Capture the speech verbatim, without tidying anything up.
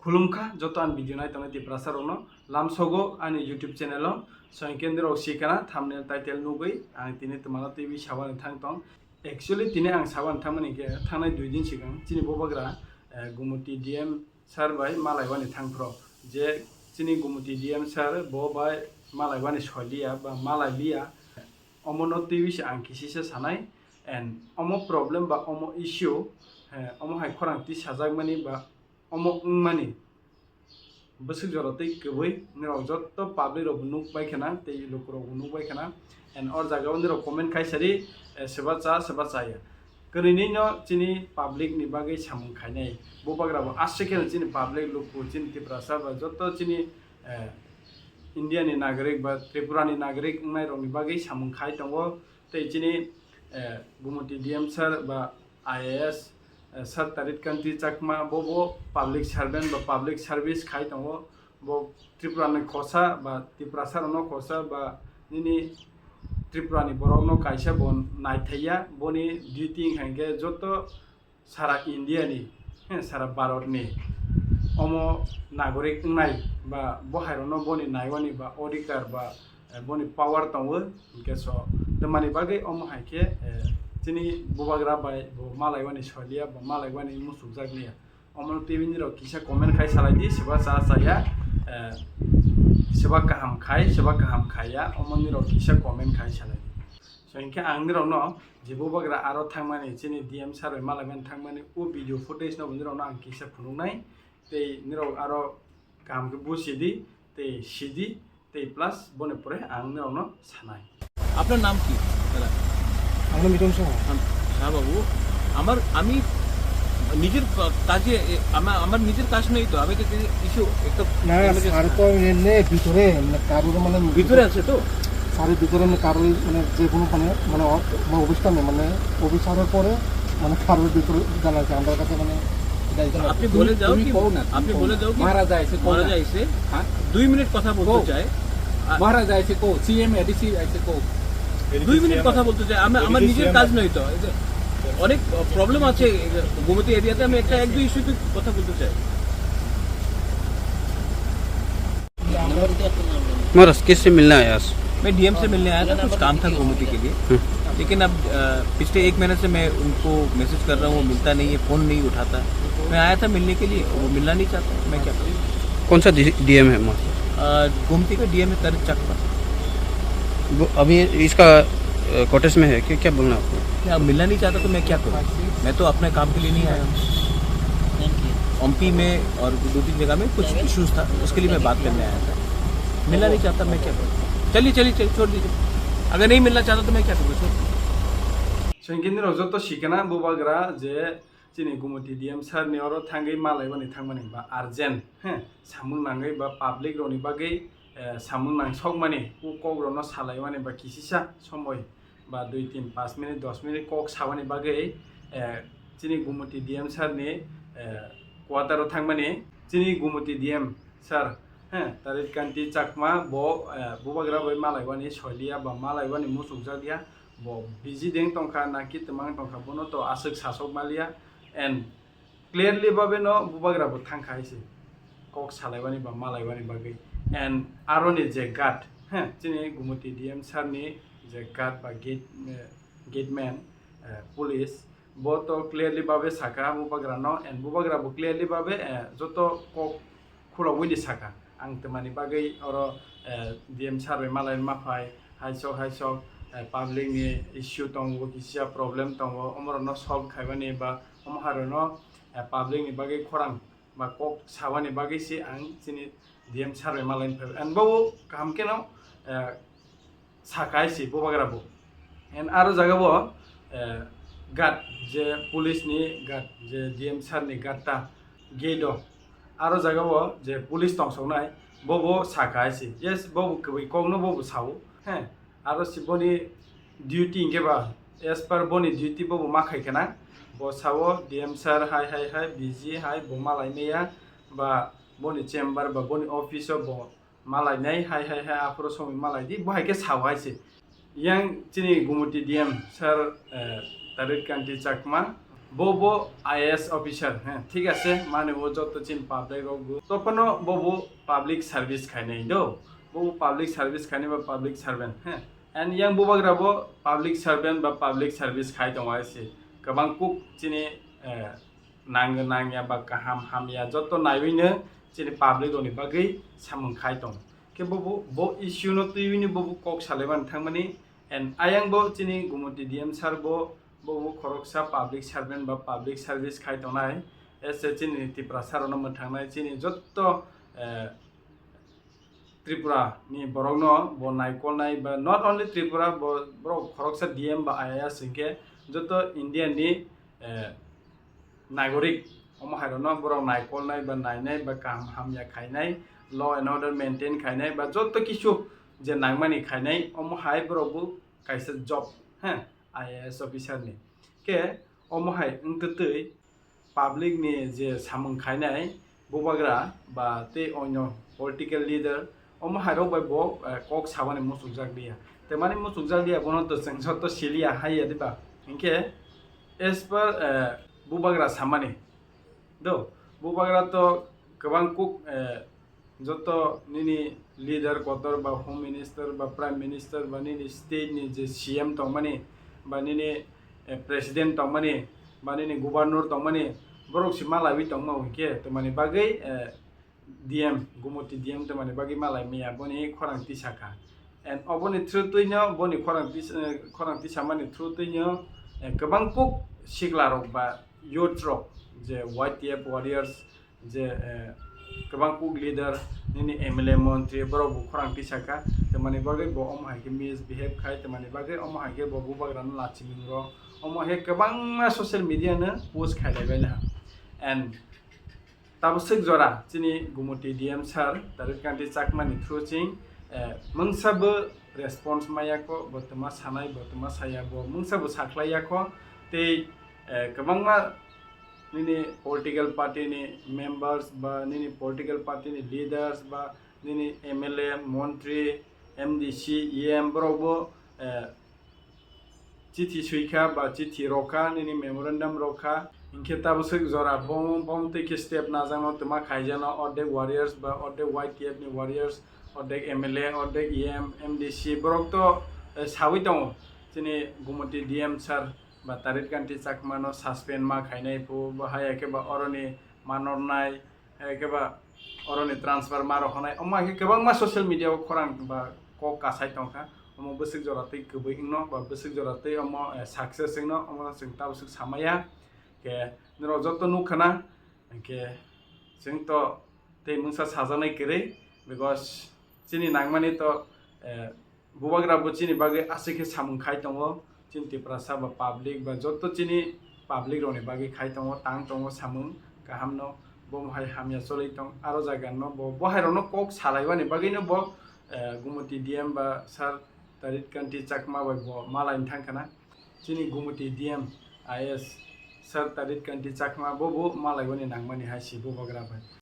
Khulumkha joto ani video nai tongnai Tiprasa rokno, lamsogo ani YouTube channel o, so hinkhe nirok sikana thumbnail title nugwi ang tini twmano twi sabani thang tong. Actually tini ang sabani thangmani hinkhe thangnai dui din sikang chini bubagra, eh, Gumuti D M sir bai malaiwani thangphro, je chini Gumuti D M sir bo bai malaiwani soiliya ba malailiya, omono twi se ang kisisa sanai, and omo problem ba omo issue, eh, omo hai khorang twi sajakmani ba omo wngmani bwswk jora tei kwbwi nirok joto public rok bo nuk bai khana tei lukurok bo nuk bai khana, and o jaga o nirok comment khai sadi, eh, seba cha seba chaya. Kwnwi no chini public ni bagwi samung khainai. Bubagra bo aswk khe chini public luku chini Tiprasa ba joto chini, eh, India ni nagarik ba Tripura ni nagarik wngnai rok ni bagwi samung khai tongo. Tei chini, eh, Gumuti D M sir ba I A S, eh, Sir Tarit Kanti Chakma bo bo public servant ba public service khai tongo. Bo Tripura ni khosa ba Tiprasa rok no khosa ba nini Tripura ni borok no kaisa bo naithaiya, boni duty wngkha hinkhe joto sara India ni, he, sara Bharat ni omo nagorik wngnai ba bo hai rok no boni naiwani ba odhikar ba, eh, boni power tongo, hinkhe so twmani bagwi omo hai khe, eh, chini bubagra bai bo malaiwani soiliya ba malaiwani muchukjakliya. Omo twi bini rok kisa comment khai salai di, seba cha chaya, eh, seba kaham khai, seba kaham khaiya, omo ni rok kisa comment khai salai di. So hinkhe ang nirok no je bubagra aro thangmani chini D M sir bai malaimani thangmani o video footage no bo nirok no ang kisa phunuknai, tei nirok aro kaham khe busi di tei si di tei plus boni pore ang nirok no sanai. আপনার নাম কি দাদা? আমার নাম মিঠুন সিংহ। হ্যাঁ, হ্যাঁ বাবু, আমার আমি নিজের কা- কাজে এ- আমার আমার নিজের কাজ নেই তো, আমি তো কিছু একটা না, এমনি স্যার তো এমনি ভিতরে, মানে, কারোর, মানে, ভিতরে আছে তো? স্যারের ভিতরে, মানে, কারোর, মানে, যে কোনো, মানে, মানে, অ- মানে, অফিসটা নেই, মানে, অফিসারের পরে, মানে, কারোর ভিতরে জানা আছে, আমার কাছে, মানে, এটা এখানে আপনি বলে যাও তুমি কি, কও না, তুমি আপনি কও বলে না। যাও কি, মহারাজা এসে কও মহারাজা না। এসে হ্যাঁ? দুই মিনিট কথা বলতে কও। চায়। আ- মহারাজা এসে কও, সিএম, এডিসি এসে কও। দুই মিনিট কথা বলতে চাই, আমি, আমার নিজের কাজ নয় তো, এই যে অনেক প্রবলেম আছে গোমতী এরিয়াতে, আমি একটা এক দুই ইস্যুতে কথা বলতে চাই। महाराज, किससे मिलने आया आज? मैं डीएम से मिलने आया था, कुछ काम था गोमती के लिए। हम्म। लेकिन अब, अ, पिछले एक महीने से मैं उनको मैसेज कर रहा हूँ, वो मिलता नहीं है, फ़ोन नहीं उठाता। मैं आया था मिलने के लिए, वो मिलना नहीं चाहता, मैं क्या करूँ? कौन सा डी-, डीएम है वहाँ? अ, गोमती का डीएम है तरित चाकमा। वो अभी इसका, अ, कॉटेज में है, क्या, क्या बोलना है आपको? क्या, मिलना नहीं चाहता तो मैं क्या करूँ? मैं तो अपने काम के लिए नहीं आया हूँ। एमपी में और दो तीन जगह में कुछ इश्यूज था, उसके लिए मैं बात करने आया था। मिलना नहीं चाहता, मैं क्या करूँ? चलिए, चलिए, चलिए, छोड़ दीजिए। अगर नहीं मिलना चाहता तो मैं क्या करूँ? छोड़ दीजिए। Chwng khe nirok joto sikana bubagra je chini Gumuti D M sir ni oro thangwi malaibani thangmani ba urgent, he, samung nangwi ba public rokni bagwi, eh, samung nangsokmani o kok rokno salaimani ba kisisa somoi ba dui tin paanch minute dos minute kok sabani bagwi, eh, chini Gumuti D M sir ni, eh, quarter o thangmani chini Gumuti D M sir, he, Tarit Kanti Chakma bo, eh, bubagra bai malaibani soiliya ba malaibani muchukjakya, bo busy deng tongkha na ki twmang tongkha bono to aswk sasok maliya, and clearly babe no bubagra bo thangkha hai se kok salaibani ba malaibani bagwi. And aroni je guard, he, chini Gumuti D M sir ni je guard ba gate, eh, gate man, eh, police, bo to clearly babe saka bubagra no, and bubagra bo clearly babe, eh, joto kok khulogwi ni saka. Ang twmani bagwi oro, eh, D M sir bai malai ma phai, haisok haisok, eh, public ni issue tongo, kisa problem tongo, omorokno solve khaimani ba omo harino, eh, public ni bagwi khorang ba kok sabani bagwi se ang chini D M sir bai malai phai. And bo kaham khe no, eh, saka hai se bubagra bo. And aro jaga bo, eh, guard je police ni guard je D M sir ni guard ta gate o. Aro jaga bo je police tongsoknai bo bo saka hai se. Yes, bo bo kwbwi kok no bo bo sao. He, aro se boni duty hinkhe ba as per boni duty bo bo ma khai khana. Bo sao D M sir hai hai hai busy hai bo malai maya ba boni chamber ba boni office o bo malainai hai hai hai aphuru somoi malai di, bo hai khe sao hai se. Yang chini Gumuti D M sir, eh, Tarit Kanti Chakma, Bo bo I A S officer, he, thik ase, mane o joto chin public rok bo. Tophano bo bo public service khainai do, bo bo public service khainai ba public servant, he. And yang bubagra bo public servant ba public service khai tongo ase. Kwbang kuk chini, eh, nang nangya ba kaham hamya joto naiwino chini public rokni bagwi samung khai tongo. Khe bo bo, bo issue no twiwini bo bo kok salaiman thangmani. And ayang bo chini Gumoti D M sir bo, bo bo khoroksa public servant ba public service khai tongnai. Ese chini Tiprasa rokno mwthangnai, chini jotto, eh, Tripura ni borokno bo naikolnai ba not only Tripura, bo borok khoroksa D M ba I A S hinkhe jotto India ni, eh, nagorik, omo hai rokno borok naikolnai ba nainai ba kaham hamya khainai, law and order maintain khainai ba jotto kisu je nangmani khainai, omo hai borok bo kaisa job, he, I A S officer ni. Khe omo hai wngtwi twi public ni je samung khainai bubagra ba tei onyo political leader, omo hai rok bai bo, eh, kok sabani muchukjak liya. Tei mani muchukjak liya bono to chwng joto siliya haiya diba. Hinkhe as per, eh, bubagra samani do, bubagra to kwbang kuk, eh, joto nini leader kotor ba home minister ba prime minister ba nini state ni je C M tongmani ba nini, eh, president tongmani ba nini governor tongmani, borok si malaiwi tongma hinkhe twmani bagwi, eh, D M, Gumoti D M twmani bagwi malai maya boni khorang tisaka. And oboni through twino boni khorang tis-, eh, khorang tisamani through twino, eh, kwbang kuk sikla rok ba youth rok je Y T F warriors je, eh, kwbang kuk leader nini M L A montri borok bo khorang tisaka twmani bagwi bo omo hai khe misbehave khai twmani bagwi omo hai khe bo bubagrano lachimung rok omo hai khe kwbangma social media no post khailaibai laha. And tabaswk jora chini Gumoti D M sir Tarit Kanti Chakmani through ching, eh, mungsa bo response maya kho, bo twma sanai, bo twma saya, bo mungsa bo sakhlai ya kho. Tei, eh, kwbangma nini political party ni members ba nini political party ni leaders ba nini M L A, montri, M D C, E M borok bo, eh, chithi swi kha ba chithi rw kha, nini memorandum rw kha. Hinkhe tabaswk jora bom bom tei khe step najakno twma khaijakno, ordek warriors ba ordek Y T F ni warriors, ordek M L A, ordek E M, M D C, borok to, eh, sawi tongo chini Gumoti D M sir ba Tarit Kanti Chakmano suspend ma khainai phu, bo haya khe ba oroni manornai, eh, khe ba oroni transfer ma rohornai, omo hai khe kwbangma social media o khorang ba kok kasai tongkha. Omo bwswk jora twi kwbwi wngno ba bwswk jora twi omo, eh, success wngno, omo chwng tabaswk samaya. Khe norok joto nukha na, hinkhe chwng to tei mungsa sajaknai kwrwi, because chini nangmani to, eh, bubagra bo chini bagwi aswk khe samung khai tongo, chini Tiprasa ba public ba joto chini public rokni bagwi khai tongo, tang tongo samung kahamno, bo hai hamya choli tong, aro jaga no bo, bo hai rokno kok salaibani bagwino bo, eh, Gumoti D M ba sir Tarit Kanti Chakma bai bo malai thang khana, chini Gumoti D M I A S sir Tarit Kanti Chakma bo bo malaibani nangmani hai si bubagra bai.